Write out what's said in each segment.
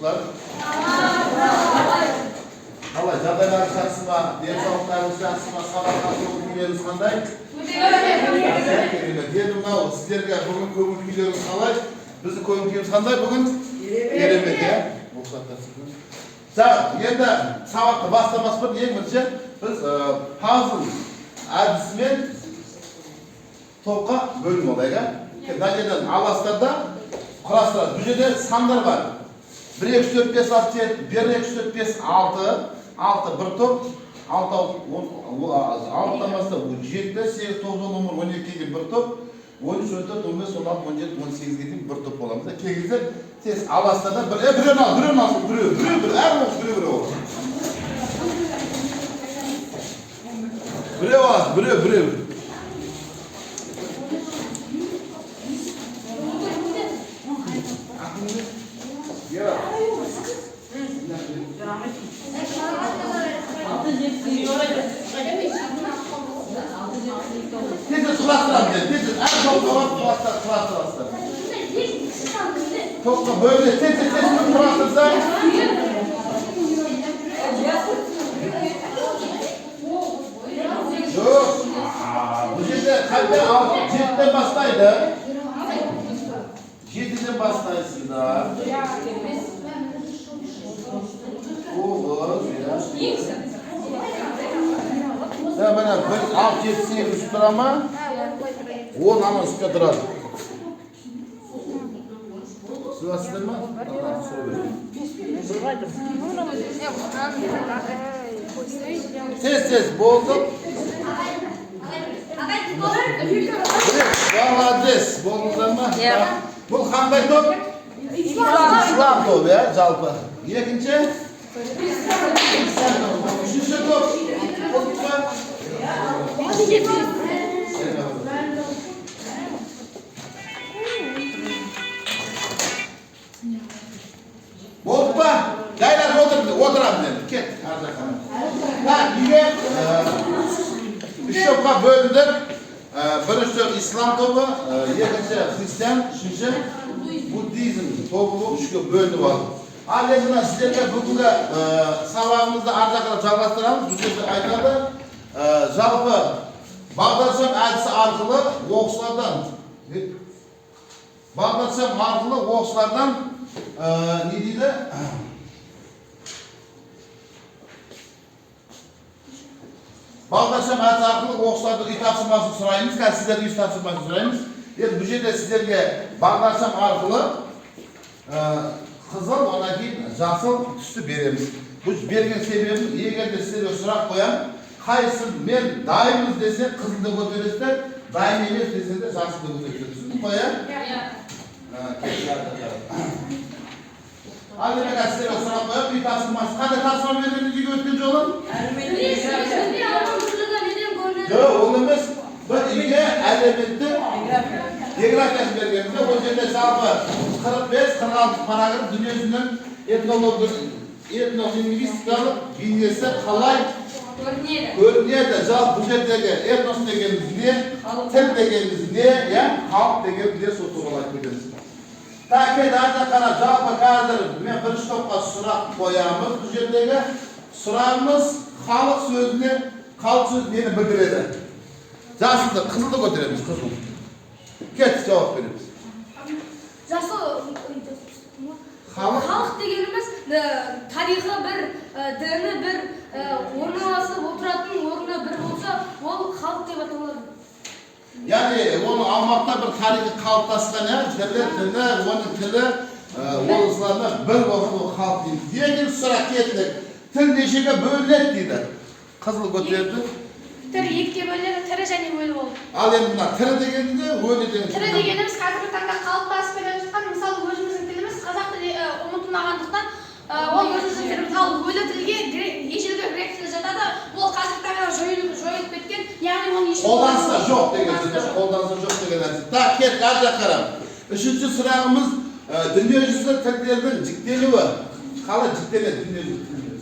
Оқушылар? Қалай, жағдайларыңыз жақсы ма? Денсаулықтарыңыз жақсы ма? Сабаққа көңіл күйлеріңіз қандай? Керемет. Енді мынау сіздерге бүгін көңіл күйлеріңіз қалай? Біздің көңіл күйіміз қандай бүгін? Керемет, иә? Так, енді сабақты бастамас бұрын ең бірінші біз пазл әдісімен топқа бөлініп алайық, ә? Мына жерден аласыздар да құрастырады. Бұл жерде сандар бар. 1, 2, 3, 4, 5, 6, 7, 1, 2, 3, 4, 5, 6, 6 бір топ, 6, 6-дан бастап 7, 8, 9, 10, 11, 12-ге дейін бір топ, 13, 14, 15, 16, 17, 18-ге дейін бір топ боламыз. Келгенде тез аласыздар да біреуін ал, біреуін алсын, біреу, біреу, бір, әр оқушы біреу, біреу алсын. Біреу алсын, біреу, біреу. Тез құрастырамыз енді, тез әр топқа барып құрастырасыздар. Топқа бөліне тез тез тез құрастырса. Жоқ, бұл жерде қайта 7-ден бастайды. 7-ден бастайсыздар. 9, иә. Да, міне 1, 6, 7, 8 үсті тұра ма? 10 ана үстіне тұрады. Түсінесіздер ма? Тез, тез, болды. Молодец, болдыңыздар ма? Бұл қандай топ? Ислам тобы, иә, жалпы. Екінші? Үшінші топ. Болдық па? Болдық па? Жайлап отырамыз енді. Кет, ар жаққа. Так, үйге үш топқа бөліндік. Бірінші топ ислам тобы, екінші христиан, үшінші буддизм тобы болып үшке бөлініп алдық. Ал енді мына сіздерге бүгінгі сабағымызды ар жаққа жалғастырамыз. Бұл жерде айтады, жалпы бағдаршам әдісі арқылы оқушылардан не дейді? Бағдаршам әдісі арқылы оқушылардың үй тапсырмасын сұраймыз. Қазір сіздердің үй тапсырмасын сұраймыз. Енді бұл жерде сіздерге бағдаршам арқылы қызыл, одан кейін жасыл түсті береміз. Бұл берген себебім, егер де сіздерге сұрақ қоям, қайсы мен дайынбыз десе қызылды көтересіздер, дайын емес десе де жасылды көтересіздер. Түсіндің ғой, иә? Ал демек, сіздерге сұрақ қоямын, үй тапсырмасы. Қандай тапсырма берген үйге өткен жолы? Жоқ, ол емес. Бір үйге әлеуметтік географиясын бергенбіз. Ол жерде жалпы 45-46 параграф дүниежүзінің этнолингвистикалық бейнесі қалай көрінеді. Жалпы бұл жердегі этнос дегеніміз не, тіл дегеніміз не, халық дегеніміз не, сол туралы айтып кетеміз. Так, енді ар жаққа қарап, жалпы қазір мен бірінші топқа сұрақ қоямыз. Бұл жердегі сұрағымыз халық сөзіне, халық сөзі нені білдіреді? Жасылды, қызылды көтереміз, қызыл. Кет, жауап береміз. Жасыл, халық. Халық дегеніміз тарихы бір, діні бір, орналасып отыратын орны бір болса, ол халық деп аталады. Яғни оның аумақта бір тарихы қалыптасқан, тілі, діні, оның тілі, олысыларына бір болған ол халық дейміз. Екінші сұрақ кеттік. Тіл нешеге бөлінеді дейді. Қызыл көтерді. Тірі екіге бөлінеді, тірі және өлі болып. Ал енді мына тірі дегенде өлі деген. Тірі дегеніміз қазіргі таңда қалыптасып келе жатқан, мысалы өзіміздің тіліміз қазақ тілі ұмытылмағандықтан, ол өзіміздің тіліміз. Ал өлі тілге ежелгі грек тілі жатады, ол қазіргі таңда жойылып кеткен, яғни оның ешкім Қолданыста жоқ деген қолданыста сөз, жоқ. Қолданыста жоқ деген нәрсе. Так, кеттік, ар жаққа қарап. Үшінші сұрағымыз, дүниежүзілік тілдердің жіктелуі. Қалай жіктеледі дүниежүзілік тілдер?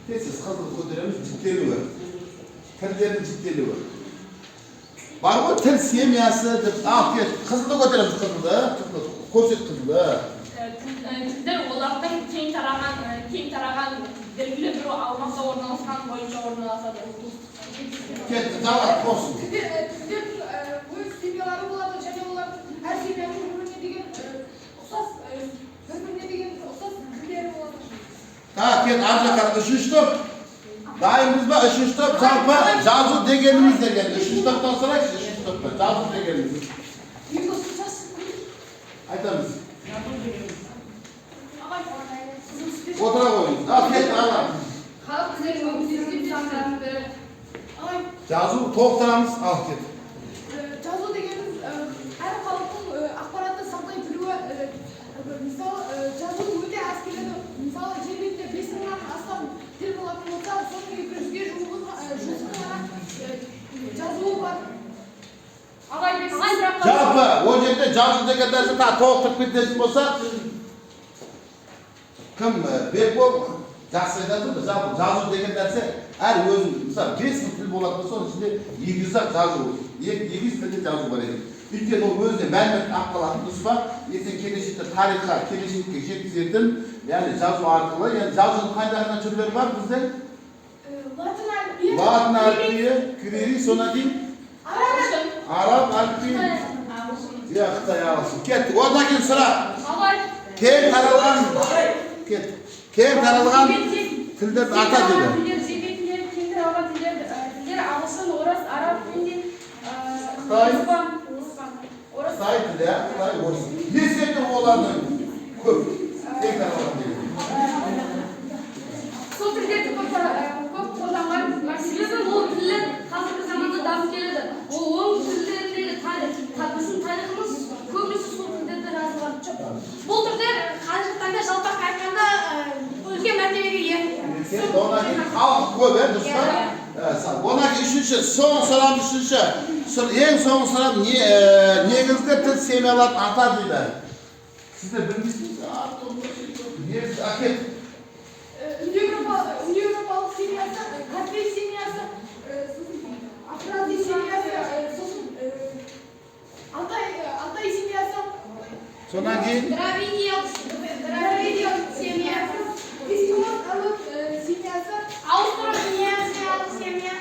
Тез-тез қызыл көтереміз, жіктелуі. Тілдердің жіктелуі. Бар ғой тіл семьясы деп. Ал, кет, қызылды көтереміз, қызылды. Қызылды. Көрсет қызылды. Тілдер олардың Олардың кең тараған белгілі бір аумақта орналасқан бойынша орналасады. Кетті, жалғас, қосың. Тілдердің өз семьялары болады және олардың әр семьяның бір біріне деген ұқсас тілдері болады. Так, кет, ар жаққа үшінші топ. Дайынбыз ба? Үшінші топ, жалпы жазу дегеніміз деген. Үшінші топтан сұрайықшы, үшінші топтан. Жазу дегеніміз. Екі ұқсас. Айтамыз. Отыра қойыңыз. Ал, кет, ана. Халық біздердің өмір нысандарының бірі. Ағай. Жазу толықтырамыз. Ал, кет. Жазу дегеніміз әр халықтың ақпаратты сақтай білуі. Мысалы, жазу өте аз келеді. Мысалы, жер бетінде 5000-нан астам тіл болатын болса, соның 200-ге жуығы ғана жазуы бар. Ағай, мен сіздің сұраққа Жалпы, ол жерде жазу деген нәрсе тағы толықтырып кететін болса, кім, Бекбол жақсы айтады ғой, жалпы жазу деген нәрсе әр өзінің, мысалы, 5000 тіл болатын болса, оның ішінде 200 ақ жазу, 200 тілде жазу бар екен. Өйткені ол өзіне мәлімет алып қалатын, дұрыс па? Ертең келешекте тарихқа, келешекке жеткізетін, яғни жазу арқылы. Яғни жазудың қандай қандай түрлері бар бізде? Латын әліпбиі. Латын әліпбиі, кирилл, содан кейін Араб. Араб әліпбиі, Ағылшын. Иә, қытай, ағылшын. Кеттік. Одан кейін сұрақ. Ағай. Кең таралған, кет. Кең таралған тілдерді ата дейді. Тілдер, жер бетіндегі кең таралған тілдер ағылшын, орыс, араб, хинди, Қытай. испан, орыс. Қытай тілі, иә, қытай, орыс. Не себепті олардың көп кең таралған деген? Сол тілдерді көп қолданған. Себебі ол тілдер қазіргі заманда дамып келеді. Ол оның тілдеріндегі тарих, біздің тарихымыз көбінесе сол тілдерде жазылған. Бұл тілдер қазіргі таңда, жалпақ айтқанда, үлкен мәртебеге ие. Одан кейін халық көп, иә, дұрыс па? Одан кейін үшінші, соңғы сұрағым, үшінші. Ең соңғы сұрағым не, негізгі тіл семьяларын ата дейді. Сіздер білмейсіз? Негізгі, әкет. Үндіеуропалық семьясы, картвель семьясы, сосын афразий семьясы, сосын алтай семьясы. Содан кейін Дравидиялық семьясы. Эскимос народ семьясы. Аустронезиялық семья.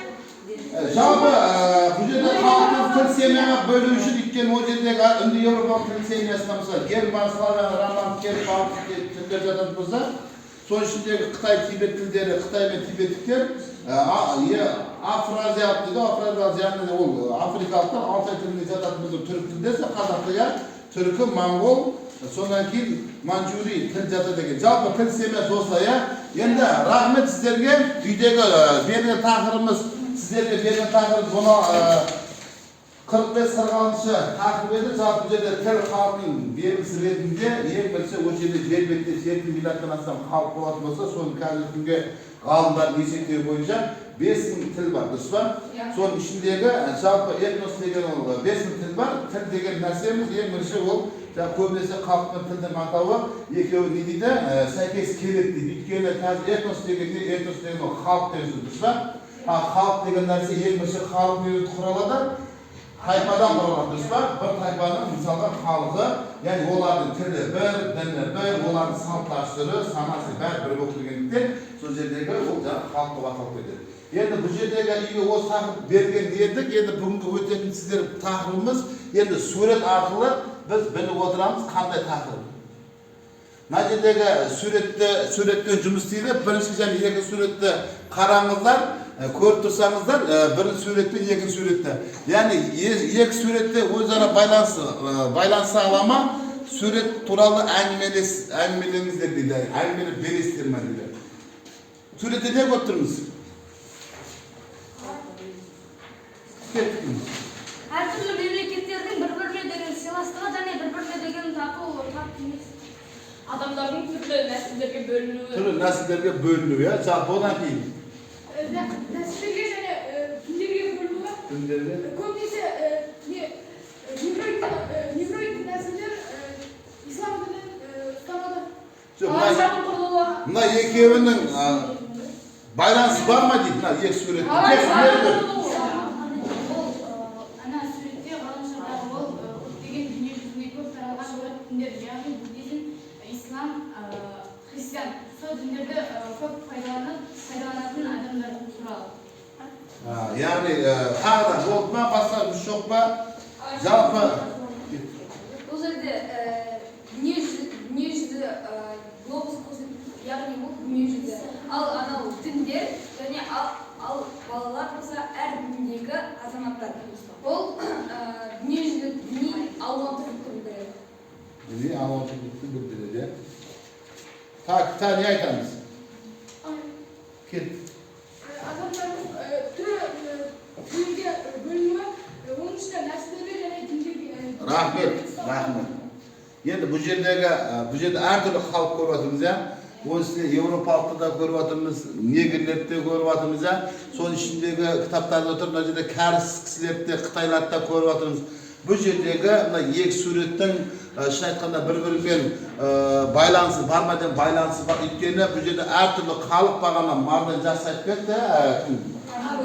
Жалпы, бұл жерде халықтың тіл семьяға бөлу үшін, өйткені ол жердегі үнді еуропалық тіл семьясына, мысалы, герман, славян, роман, кельт, балт тілдер жататын болса, соның ішіндегі қытай, тибет тілдері, қытай мен тибеттіктер, афразиялық дейді ғой, афразиялық, яғни ол африкалықтар, алтай тіліне жататын біздің түрік тілдесі, қазақ тілі, түркі, моңғол, содан кейін манчжури тіл жатады екен. Жалпы тіл семьясы осылай, иә. Енді рахмет сіздерге. Үйдегі берген тақырыбымыз, сіздерге берген тақырып бұны 45-46-шы тақырып еді. Жалпы бұл жерде тіл халықтың белгісі ретінде ең бірінші осы жерде жер бетінде 7 миллиардтан астам халық болатын болса, соның қазіргі күнге ғалымдардың есептеуі бойынша 5000 тіл бар, дұрыс па? Соның ішіндегі жалпы этнос деген ол 5000 тіл бар. Тіл деген нәрсеміз ең бірінші ол жаңағы көбінесе халық пен тілдің атауы екеуі не дейді, сәйкес келеді дейді. Өйткені қазір этнос деген не? Этнос деген ол халық деген сөз, дұрыс па? Ал халық деген нәрсе ең бірінші халық неден құралады? Тайпадан құралады, дұрыс па? Бір тайпаның, мысалға, халқы, яғни олардың тілі бір, діні бір, олардың салт дәстүрі, санасы бәрі бір болып келгендіктен, сол жердегі ол жаңағы халық болып аталып кетеді. Енді бұл жердегі үйге осы тақырып берген едік. Енді бүгінгі өтетін сіздер тақырыбымыз, енді сурет арқылы біз біліп отырамыз қандай тақырып. Мына жердегі суретті, суретпен жұмыс істейді. Бірінші және екінші суретті қараңыздар, көріп тұрсаңыздар, бірінші сурет пен екінші суретті, яғни екі суретте өзара байланыса ала ма? Сурет туралы әңгімелеңіздер дейді, әңгімелеп бересіздер ма дейді. Суретте не көріп тұрмыз? Кеттік. Әртүрлі мемлекеттердің бір біріне деген сыйластығы және бір біріне деген тату емес. Адамдардың түрлі нәсілдерге бөлінуі. Түрлі нәсілдерге бөліну, иә, жалпы. Одан кейін Нәсілдерге және діндерге бөлінуі. Діндерге. Көбінесе не негроидті нәсілдер ислам дінін ұстанады. Жоқ, мына Ғаламшардың құрылуы. Мына екеуінің байланысы бар ма дейді, мына екі суреттің. Ғаламшардың құрылуы. Ол ана суретте ғаламшардағы ол көптеген дүние жүзіне көп таралған діндер, яғни буддизм, ислам, Сол діндерді көп пайдаланатын адамдар туралы. Яғни тағы да болды ма, басқа жоқ па? Жалпы Бұл жерде дүниежүзі глобус көрсетіп, яғни ол дүниежүзі. Ал анау діндер және ал балалар болса әр діндегі азаматтар. Ол дүниежүзілік діни алуан түрлілікті білдіреді. Діни алуан түрлілікті білдіреді. Так, та не айтамыз? Кет. Адамдардың түрлі тілге бөлінуі, оның ішінде нәсілдерге және діндерге. Рахмет, рахмет. Енді бұл жердегі, бұл жерде әртүрлі халық көріп жатырмыз, иә. Оның ішінде еуропалықты да көріп жатырмыз, негрлерді де көріп жатырмыз, иә. Соның ішіндегі кітаптарда отыр, мына жерде кәріс кісілерді де, қытайларды да көріп жатырмыз. Бұл жердегі мына екі суреттің, шын айтқанда бір-бірімен байланысы бар ма деп байланысы бар. Өйткені бұл жерде әртүрлі халық бағана Мардан жақсы айтып кетті, кім?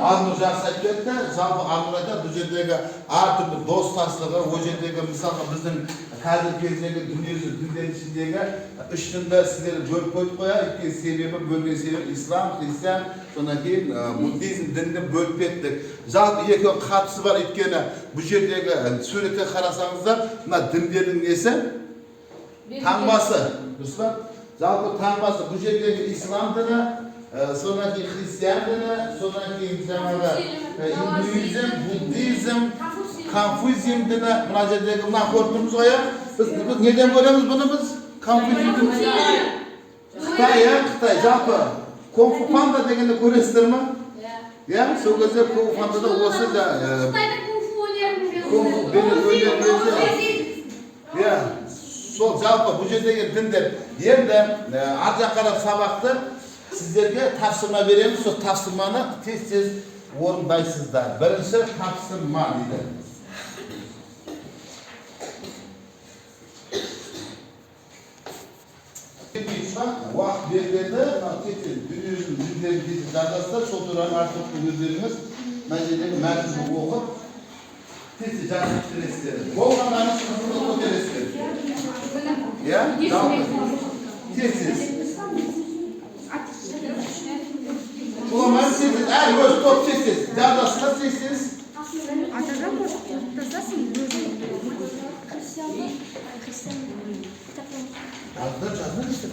Арнұр жақсы айтып кетті. Жалпы Арнұр айтады, бұл жердегі әртүрлі достастығы, ол жердегі мысалға біздің қазіргі кездегі дүниежүзі діндердің ішіндегі үш дінді сіздер бөліп қойдық қой, өйткені себебі бөлген себебі ислам, христиан, содан кейін буддизм дінді бөліп кеттік. Жалпы екеуінің қатысы бар, өйткені бұл жердегі суретке қарасаңыздар, мына діндердің несі? Таңбасы, дұрыс па? Жалпы таңбасы бұл жердегі ислам діні, содан кейін христиан діні, содан кейін жаңағы индуизм, буддизм, конфузизм діні. Мына жердегі мына көріп тұрмыз ғой, иә? Біз неден көреміз бұны біз? Конфузизм діні. Қытай, иә, Қытай. Жалпы Кунг-фу панда дегенді көресіздер ма? Иә, сол кезде Кунг-фу пандада осы Қытайдың кунг-фу өнерін кунг-фу өнері. Иә, сол жалпы бұл жердегі діндер. Енді ар жаққа қарап сабақты сіздерге тапсырма береміз. Сол тапсырманы тез-тез орындайсыздар. Бірінші тапсырма дейді. Уақыт беріледі, мына тез-тез дүниежүзінің діндерін тез-тез жазасыздар. Сол туралы артық өздеріңіз мына жердегі мәтінді оқып, тез-тез жазып бітіресіздер. Болғандарыңыз қызылды көтересіздер. Иә? Жалпы. Тез-тез. Шуламаймыз, тез-тез. Әр өз топ тез-тез. Жазасыздар тез-тез. Жазды, жазды işte.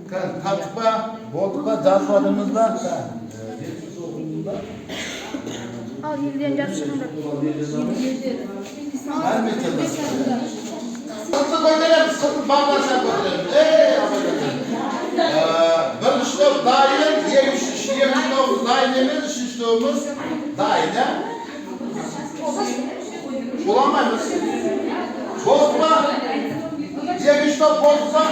Таптық па, болдық па, жазып жатырмыз ба? Ал елден жазып шығыңдар. Мәлімет жазасыз. Қызды көтереміз, қызды бағдарша көтереміз. Ей, бірінші топ дайын, екінші тобымыз дайын емес, үшінші тобымыз дайын, ә? Шуламаймыз. Болды ма? Екінші топ болса,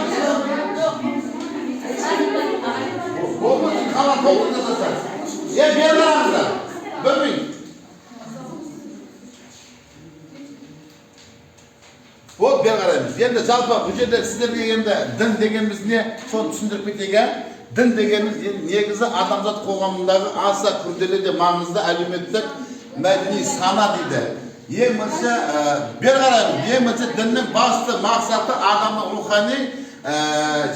болды, қалған тобды жасасаңыз. Бері қараңыздар. 1 минут. Болды, бері қараймыз. Енді жалпы бұл жерде сіздерге енді дін дегеніміз не, соны түсіндіріп кетейік, ә? Дін дегеніміз енді негізі адамзат қоғамындағы аса күрделі де маңызды әлеуметтік мәдени сана дейді. Ең бірінші, бері қараймыз. Ең бірінші діннің басты мақсаты адамның рухани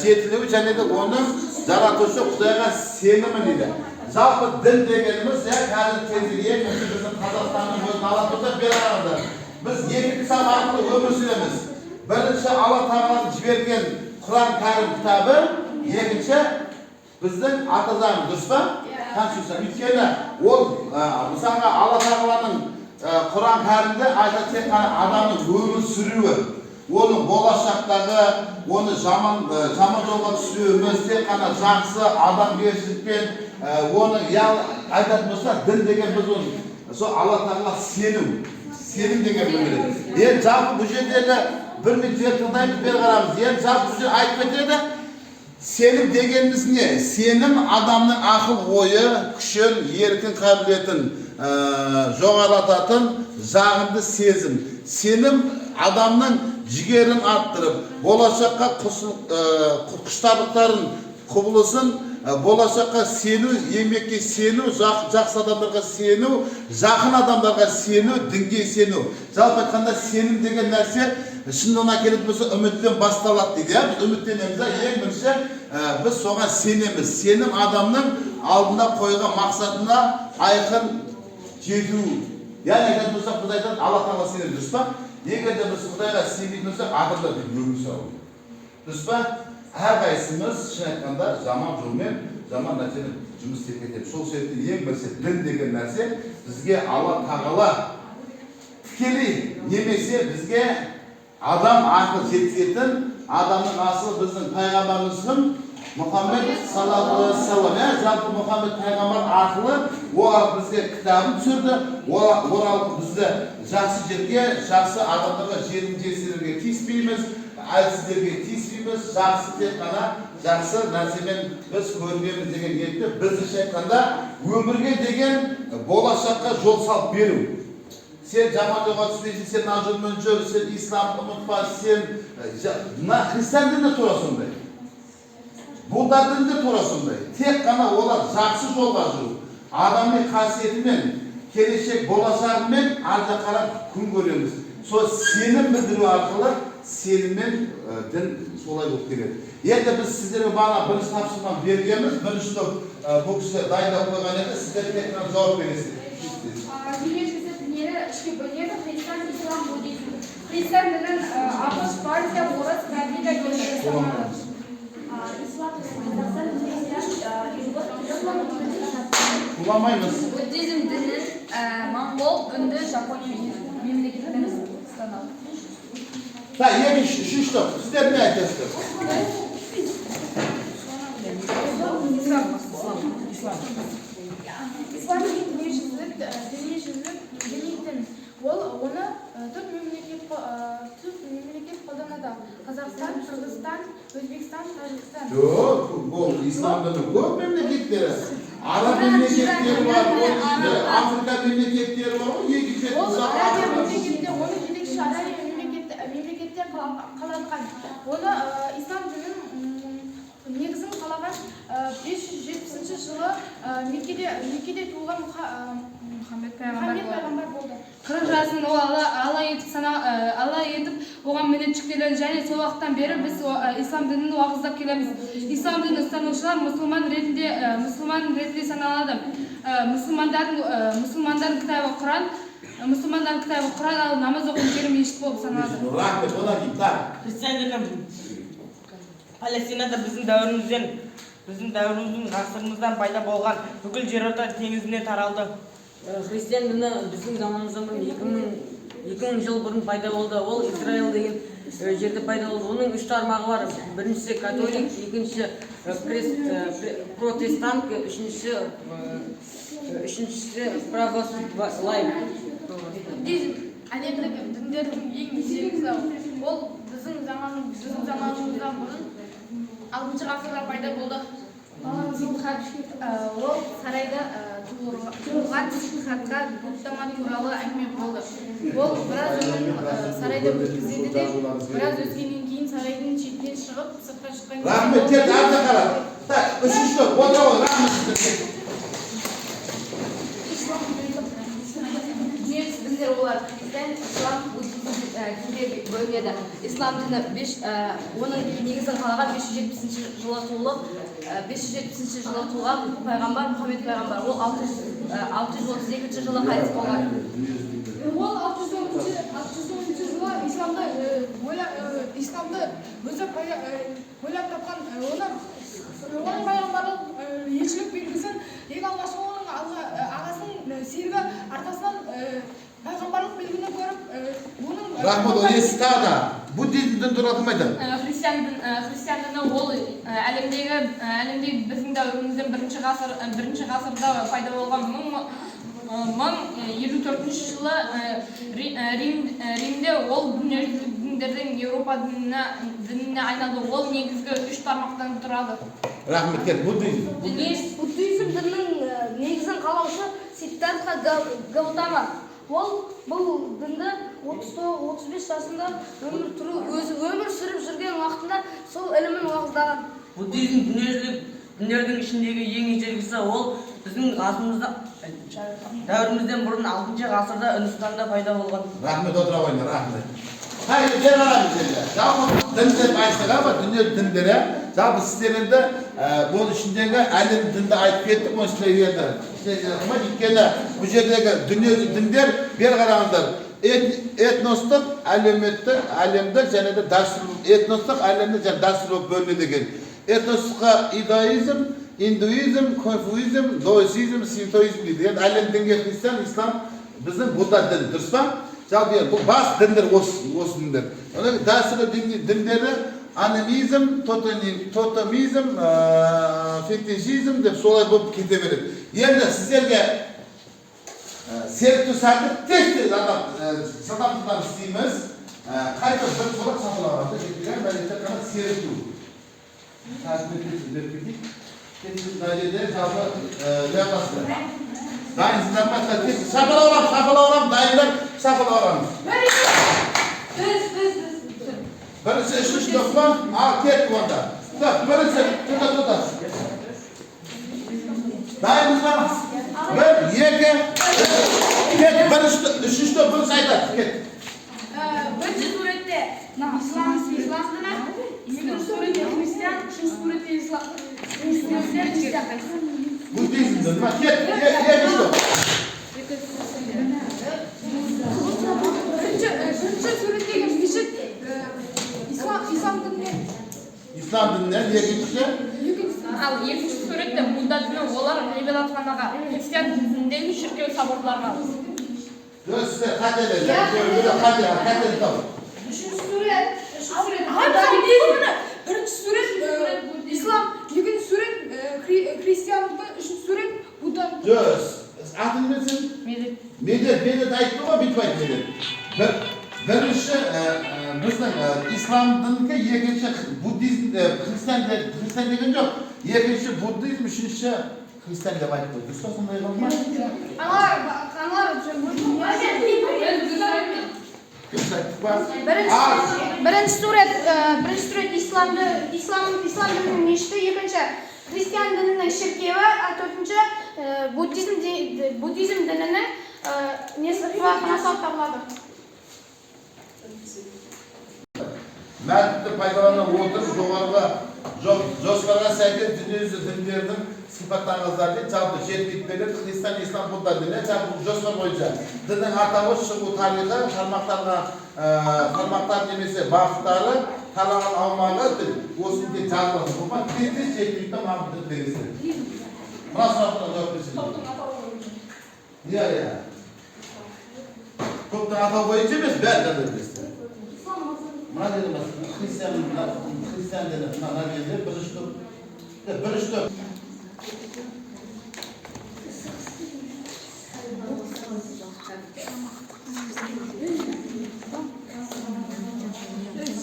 жетілуі және де оның жаратушы Құдайға сенімі дейді. Жалпы дін дегеніміз, иә, қазіргі кезде ең бірінші біздің Қазақстанның өзін алатын болсақ, бері қараңыздар. Біз екі кітап арқылы өмір сүреміз. Бірінші Алла Тағаланың жіберген Құран Кәрім кітабы, екінші біздің ата заңымыз, дұрыс па? Конституция. Өйткені ол, мысалға Алла Тағаланың Құран Кәрімде айтады тек қана адамның өмір сүруі, оның болашақтағы, оны жаман жолға түсуі емес, тек қана жақсы адамгершілікпен, оны айтатын болса, дін деген біз оны сол Алла Тағала сену, сенім деген білдіреді. Енді жалпы бұл жердегі бір минут жер тыңдаймыз, бері қараймыз. Енді жалпы бұл жерде айтып кетеді, сенім дегеніміз не? Сенім адамның ақыл ойы, күшін, еркін қабілетін жоғарылататын жағымды сезім. Сенім адамның жігерін арттырып, болашаққа құштарлықтарын құбылысын болашаққа сену, еңбекке сену, жақсы адамдарға сену, жақын адамдарға сену, дінге сену. Жалпы айтқанда, сенім деген нәрсе шындығына келетін болса, үміттен басталады дейді, иә. Біз үміттенеміз да, ең бірінші біз соған сенеміз. Сенім — адамның алдына қойған мақсатына айқын жету. Яғни айтатын болсақ, біз айтады, Алла Тағала сенеміз, дұрыс па? Егер де біз Құдайға сенбейтін болсақ, адамдар бүйтіп өмір сүре алмайды, дұрыс па? Әрқайсымыз, шын айтқанда, жаман жолмен, жаман нәрсемен жұмыс істеп кетеміз. Сол себептен ең бірінші дін деген нәрсе бізге Алла Тағала тікелей немесе бізге адам арқылы жеткізетін, адамның асылы біздің пайғамбарымыз кім? Мұхаммед саллаллаху алейхи вассалам, иә. Жалпы Мұхаммед пайғамбар арқылы ол бізге кітабын түсірді. Ол арқылы бізді жақсы жерге, жақсы адамдарға, жердің жесірлерге тиіспейміз, әлсіздерге тиіспейміз, жақсы, тек қана жақсы нәрсемен біз көрінеміз деген ниетте біздіңше айтқанда, өмірге деген, болашаққа жол салып беру. Сен жаман жолға түспейсің, сен мына жолмен жүр, сен исламды ұмытпа, сен мына христиан діні тура сондай, будда діні де тура сондай. Тек қана олар жақсы жолға жүру, адами қасиетімен, келешек болашағымен ар жаққа қарап күн көреміз. Сол сенім білдіру арқылы, сеніммен дін солай болып келеді. Енді біз сіздерге бағана бірінші тапсырманы бергенбіз. Бірінші топ, бұл кісі дайындап қойған еді, сіздер тек қана жауап бересіздер. Дүниежүзі діндері үшке бөлінеді: христиан, ислам, буддизм. Христиан дінін АҚШ, Франция, орыс, Бразилия елдері ұстанады. Ислам, Қазақстан, христиан, ұйғыр тілі. Шуламаймыз. Буддизм дінін моңғол, үнді, Жапония мемлекеттері ұстанады. Так, екінші, үшінші топ, сіздер не айтасыздар? Ислам деген дүниежүзілік діни дін. Ол оны төрт мемлекет қолданады: Қазақстан, Қырғызстан, Өзбекстан, Тәжікстан. Жоқ, ол ислам діні көп мемлекеттері, араб мемлекеттері бар, оның ішінде Африка мемлекеттері бар ғой, Египет, Ол мысалы, Арабия Африка. мемлекетте, оның жетекші Арабия мемлекетте қаланған. Оны ислам дінін негізін қалаған 570 жылы Меккеде туылған Мұхаммед Мұхаммед пайғамбар. пайғамбар болды. 40 жасын ол Алла етіп сана, Алла етіп оған міндет жүктелді және сол уақыттан бері біз ислам дінін уағыздап келеміз. Ислам дінін ұстанушылар мұсылман ретінде саналады. Мұсылмандардың кітабы Құран, ал намаз оқитын жері мешіт болып саналады. Рахмет. Одан кейін, так. Христиан діні Палестинада біздің дәуіріміздің ғасырымыздан пайда болған, бүкіл Жерорта теңізіне таралды. Христиан діні біздің заманымыздан бұрын 2000 жыл бұрын пайда болды. Ол Израиль деген жерде пайда болды. Оның үш тармағы бар: біріншісі католик, екіншісі протестант, үшіншісі православ. Буддизм әлемдік діндердің ең ежелгісі. Ол біздің заманымыздан бұрын алтыншы ғасырда пайда болды. Ол сарайда туылған Сиддхартха Гаутама туралы әңгіме болды. Ол біраз өмірін сарайда өткізеді де, біраз өткеннен кейін сарайдың шетінен шығып, сыртқа шыққан кезде Рахмет, кет ар жаққа қарап. Так, үшінші топ, отыра ғой, рахмет сіздерге. Дүниежүзі діндер, олар христиан, ислам, буддизм діндерге бөлінеді. Ислам діні оның негізін қалаған 570 жылы туылып, 570 жылы туған пайғамбар Мұхаммед пайғамбар. Ол 632 жылы қайтыс болған. Ол 610 жылы исламды өзі ойлап тапқан, оның пайғамбарлық елшілік белгісін ең алғашқы оның ағасының серігі арқасынан пайғамбарлық белгіні көріп, оның Рахмет, ол есі тағы да. Буддизм діні туралы кім айтады? Христиан діні ол әлемдегі біздің дәуірімізден бірінші ғасырда пайда болған, 1054 жылы Римде. Ол дүниежүзілік діндердің Еуропа дініне айналды. Ол негізгі үш тармақтан тұрады. Рахмет, кет, буддизм. Буддизм дінінің негізін қалаушы Сиддхартха Гаутама. Ол бұл дінді 39-35 жасында өмір сүріп жүрген уақытында сол ілімін уағыздаған. Буддизм дүниежүзілік Діндердің ішіндегі ең ежелгісі. Ол біздің ғасырымызда, дәуірімізден бұрын 6 ғасырда Үндістанда пайда болған. Рахмет, отыра қойыңдар, рахмет. Қай бері қараңыз енді. Жалпы дін деп айтсақ, ба, дүние діндері, жалпы сіздер енді бұның ішіндегі әлем дінді айтып кеттік, оның ішінде енді өйткені бұл жердегі дүние діндер, бері қараңыздар, этностық, әлеуметтік, әлемдік және де дәстүр, этностық, әлемдік және дәстүр болып бөлінеді екен. Этностыққа иудаизм, индуизм, конфуизм, даосизм, синтоизм дейді. Енді әлем дінге христиан, ислам, біздің будда діні, дұрыс па? Жалпы енді бұл бас діндер осы діндер. Одан кейін дәстүрлі діндері анимизм, тотемизм, фетишизм деп солай болып кете береді. Енді сіздерге серікту сәті тез тез адам жылдам жылдам істейміз. Қайта бір сұрақ сапалағанда жеткен мәліметтер қана серікту. Сәтін тез беріп кетейік. Тез мына жерде жалпы не қыласыздар? Дайынсыздар ма? Тез шапалақ ұрамыз, шапалақ ұрамыз, дайындар шапалақ ұрамыз. Біз, біз, біз. Бірінші, үшінші топ па? Ал, кеттік онда. Так, бірінші, тоқта, тоқта. Дайынбыз ба? Бір, екі, үш. Кет, бірінші, үшінші топ бірінші айтады. Кет. Бірінші суретте ислам діні, екінші суретте христиан, үшінші суретте ислам. Буддизм діні ма? Кет, екінші топ. Бірінші суреттегі мешіт ислам дінінен. Ислам дінінен, екіншісі? Екіншісі. Ал екінші суретте Будда діні, олар ғибадатханаға, христиан дініндегі шіркеу соборларға. Жоқ, сіздер қателі, қателі, қателі тауып. Үшінші сурет, үшінші сурет. Бірінші сурет ислам, екінші сурет христиандікі, үшінші сурет будданікі. Жоқ, атын кім сен? Медет. Медет, Медет айтты ғой, бүйтіп айтты Медет. Бірінші біздің ислам дінікі, екінші буддизм, христиан, христиан деген жоқ. Екінші буддизм, үшінші христиан деп айтты. Дұрыс па, сондай болды ма? Аналар, аналар. Дұрыс айттық па? Бірінші сурет ислам дінінің мешіті, екінші христиан дінінің шіркеуі, ал төртінші буддизм дінінің несі, ғибадатханасы болып табылады. Мәтінді пайдалана отырып, жоғарғы жоспарға сәйкес дүниежүзі діндерінің сипаттаңыздар дейді. Жалпы жеті береді христиан, ислам, будда діні. Жалпы бұл жоспар бойынша діннің атауы, шығу тарихы, тармақтар немесе бағыттары, таралған аумағы дін. Осыны тек жазылады. Бұл ма? Тез тез жеті минутта маған бітіріп бересіздер. Мына сұрақтарға жауап берсеңіз. Топтың атауы бойынша. Иә, иә. Топтың атауы бойынша емес, бәрі жаза бересіздер. Мына жерде мәселен, христиан, мына христиан діні, мына жерде бірінші топ. Бірінші топ.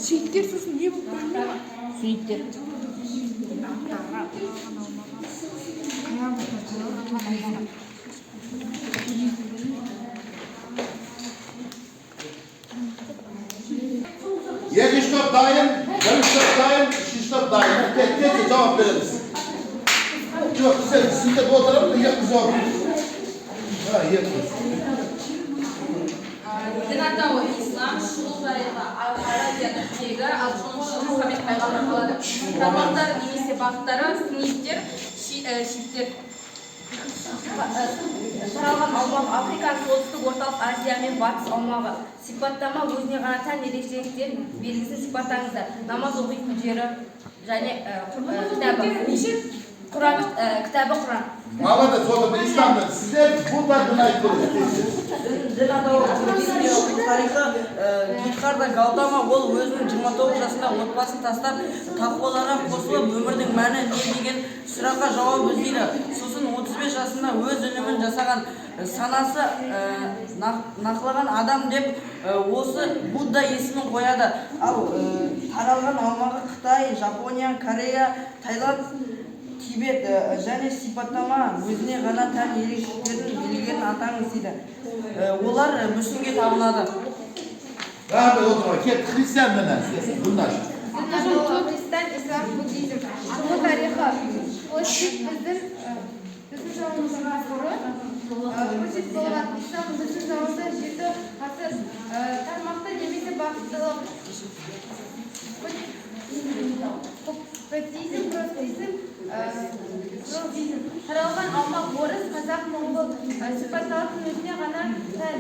Шииттер сосын не болып бөлінеді ма? Сунниттер. Екінші топ дайын, бірінші топ дайын, үшінші топ дайын. Тез, тез жауап береміз. Жоқ, сен түсініп отырамын, екі жауап береміз. Ха, екі. Дін атауы ислам, шығу тарихы Арабияның тегі, ал соңғы Мұхаммед пайғамбар болады. Тармақтары немесе бағыттары сунниттер, шииттер. Таралған аумағы Африка, Солтүстік, Орталық Азия мен Батыс аумағы. Сипаттама: өзіне ғана тән ерекшеліктер белгісін сипаттаңыздар. Намаз оқитын жері және кітабы. Құран, кітабы Құран. Молодец, отырды ислам діні. Сіздер Будда дінін айтып бересіз. Дін атауы тарихы Сиддхарта Гаутама. Ол өзінің 29 жасында отбасын тастап, тақуаларға қосылып, өмірдің мәні не деген сұраққа жауап іздейді. Сосын 35 жасында өз ілімін жасаған, санасы нақылаған адам деп осы Будда есімін қояды. Ал таралған аумағы Қытай, Жапония, Корея, Таиланд, Тибет және сипаттама: өзіне ғана тән ерекшеліктердің белгілерін атаңыз дейді. Олар мүсінге табынады. Рахмет, отырма. Кет, христиан діні. Гүлнар. Христиан, ислам, буддизм. Шығу тарихы. Біздің заманымыздан бұрын көрсетіп болған. Ислам біздің заманда 7 ғасыр. Тармақты немесе бағыттылық. Протизм, простизм, провизм. Таралған аумақ орыс, қазақ, моңғол. Сипатталатын өзіне ғана тән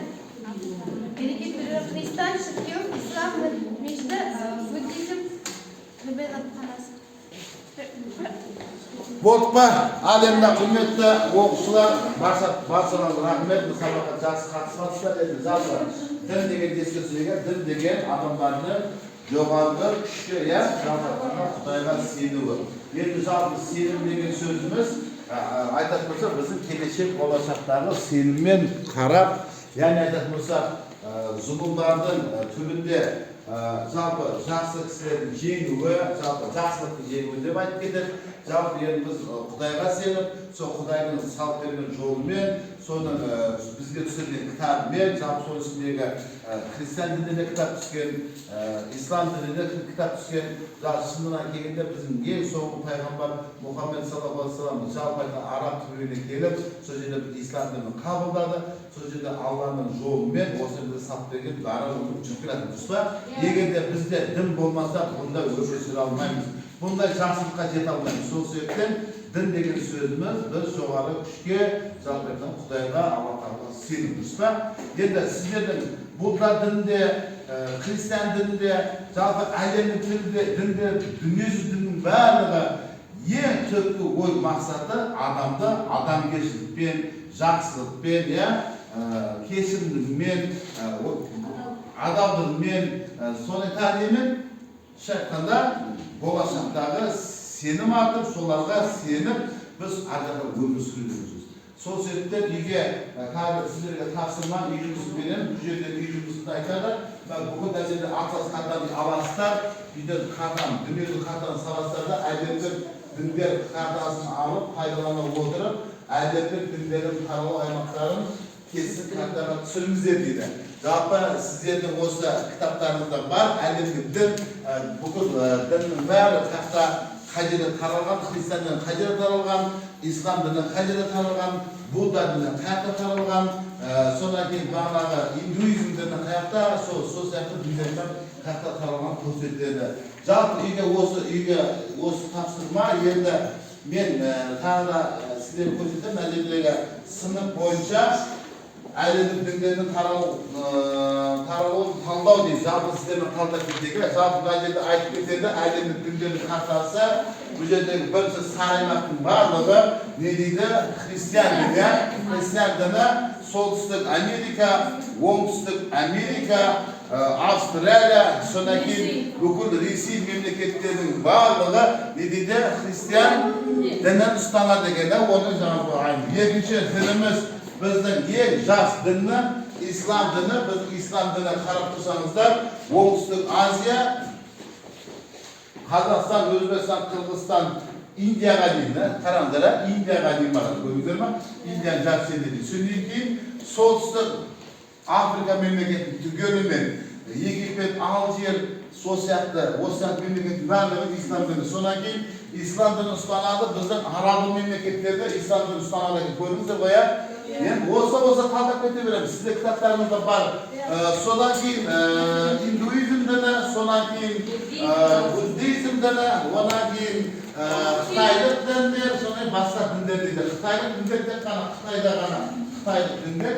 береке түрі: христиан, шіркеу, ислам мешіті, буддизм ғибадатханасы. Болды па? Ал енді, құрметті оқушылар, баршаларыңызға рахмет. Бұл сабаққа жақсы қатысып жатсыздар. Енді жалпы дін деген еске түсірейік. Дін деген адамдардың жоғарғы күшке, иә, жалпы айтқанда, Құдайға сенуі. Енді жалпы сенім деген сөзіміз, айтатын болсақ, біздің келешек, болашақтағы сеніммен қарап, яғни айтатын болсақ, зұлымдардың түбінде жалпы жақсы кісілердің жеңуі, жалпы жақсылықтың жеңуі деп айтып кетеді. Жалпы енді біз Құдайға сеніп, сол Құдайдың салып берген жолымен, соның бізге түсірген кітабымен, жалпы соның ішіндегі христиан дініне кітап түскен, ислам дініне кітап түскен. Жалпы шынына келгенде, біздің ең соңғы пайғамбар Мұхаммед саллаллаху алейхи вассалам, жалпы айтқанда, араб түбегіне келіп, сол жерде біз ислам дінін қабылдады. Сол жерде Алланың жолымен, осы бізге салып берген дара жолмен жүріп келе, дұрыс па? Егер де бізде дін болмаса, бұнда өмір сүре алмаймыз, бұндай жақсылыққа жете алмаймыз. Сол себептен дін деген сөзіміз біз жоғары күшке, жалпы айтқанда, Құдайға, Алла Тағалаға сену, дұрыс па? Енді сіздердің будда дінінде, христиан дінінде, жалпы әлемнің тілінде, дінде, дүниежүзі дінінің барлығы ең түпкі ой мақсаты адамды адамгершілікпен, жақсылықпен, иә, кешірімділігімен, адалдығымен, соны тағы немен, айтқанда, болашақтағы сенім артып, соларға сеніп, біз ар жақта өмір сүру. Сол себептен үйге қазір сіздерге тапсырма, үй жұмысын беремін. Бұл жерде үй жұмысын айтады. Бүкіл мына жерде атлас картаны аласыздар, үйден картаны, дүниежүзілік картаны саласыздар да, әлемдік діндер картасын алып, пайдалана отырып, әлемдік діндердің таралу аймақтарын кесіп, картаға түсіріңіздер дейді. Жалпы сіздердің осы кітаптарыңызда бар әлемдік дін, бүкіл діннің бәрі қақта, қай жерде таралған: христиан діні қай жерде таралған, ислам діні қай жерде таралған, будда діні қай жақта таралған, содан кейін бағанағы индуизм діні қай жақта, сол сияқты діндер қай жақта таралған көрсетіледі. Жалпы үйге осы тапсырма. Енді мен тағы да сіздерге көрсетемін. Мына жердегі сынып бойынша әлемдік діндердің таралуын талдау дейді. Жалпы сіздермен талдап кетейік. Жалпы мына жерде айтып кетеді: әлемдік діндердің картасы. Бұл жердегі бірінші сары аймақтың барлығы не дейді? Христиан діні, иә, христиан діні. Солтүстік Америка, Оңтүстік Америка, Австралия, содан кейін бүкіл Ресей мемлекеттерінің барлығы не дейді? Христиан дінін ұстанады екен да. Оны жаңағы екінші дініміз, біздің ең жас діні, ислам діні. Біздің ислам діні, қарап тұрсаңыздар, Оңтүстік Азия, Қазақстан, Өзбекстан, Қырғызстан, Индияға дейін, қараңыздар, Индияға дейін барады, көрдіңіздер ма? Индияның жартысы жеріне дейін. Содан кейін Солтүстік Африка мемлекетін түгелімен, Египет, Алжир, сол сияқты, осы сияқты мемлекеттің барлығы ислам діні. Содан кейін ислам дінін ұстанады. Біздің араб мемлекеттерде ислам дінін ұстанады екен, көрдіңіздер ғой, иә? Енді осы талдап кете береміз, сізде кітаптарыңызда бар. Содан кейін индуизм діні, содан кейін буддизм діні, одан кейін қытайлық діндер, содан кейін басқа діндер дейді. Қытайлық діндер тек қана Қытайда ғана қытайлық діндер.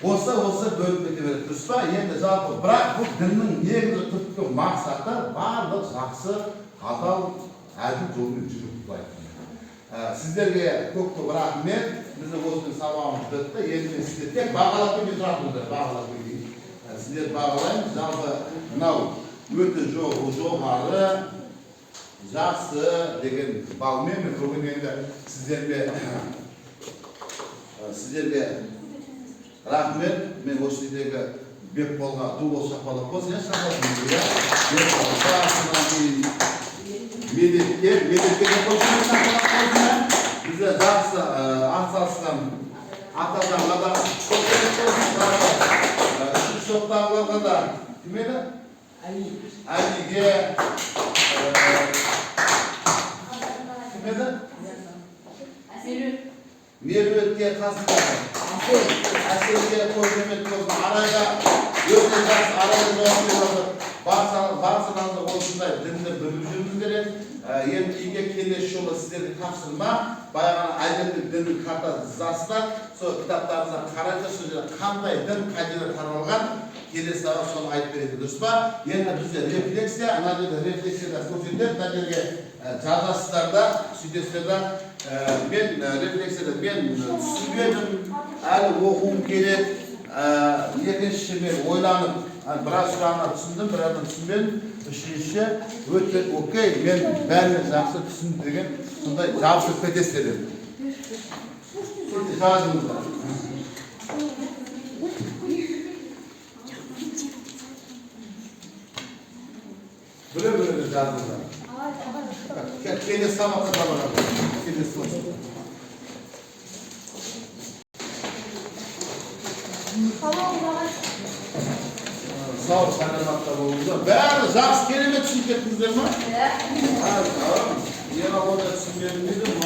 Осы бөліп кете береді, дұрыс па? Енді жалпы, бірақ бұл діннің негізгі түпкі мақсаты барлық жақсы, адал, әділ жолмен жүру, былай айтқанда. Сіздерге көп көп рахмет. Біздің осымен сабағымыз бітті. Енді мен сіздер тек бағалап кетпей тұрыңыздар, бағалап кетейін. Сіздер бағалаймыз. Жалпы мынау өте жоғары, жақсы деген балмен мен бүгін енді сіздерге рахмет. Мен осы жердегі Бекболға ду қол шапалақ болсын, иә, шапалақ, иә, Бекболға, содан кейін Медетке де қошемет, шапалақ болсын, иә. Бізде жақсы атсалысқан аталарға да қошемет болсын. Жалпы үшінші топтағыларға да, кім еді? Әлиге, Кім еді? Меруертке, қасында Әселге қошемет болсын. Арайға өте жақсы, Арайға жауап беріп жатыр. Барсаңыздар осындай дінді біліп жүруіңіз керек. Енді үйге келесі жолы сіздерге тапсырма, баяғы әлемдік діннің картасын сызасыздар, сол кітаптарыңыздан қарайсыздар, сол жерде қандай дін қай жерде таралған, келесі сабақ соны айтып береді, дұрыс па? Енді бізде рефлексия, ана жерде рефлексияда көрсетеді, мына жерге жазасыздар да, сөйтесіздер да. Мен рефлексияда мен түсінбедім, әлі оқуым керек. Екінші, мен ойланып, біраз сұрағына түсіндім, біразын түсінбедім. Үшінші, өте окей, мен бәрін жақсы түсіндім деген сондай жабысып кетесіздер енді. Сөйтіп жазыңыздар. Біреу біреуді жазыңыздар. Келесі сабақта табаға. Келесі болсын. Сау, саламатта болыңыздар. Бәрі жақсы, керемет түсініп кеттіңіздер ма? Иә. Ера, оны түсінбедім дейді.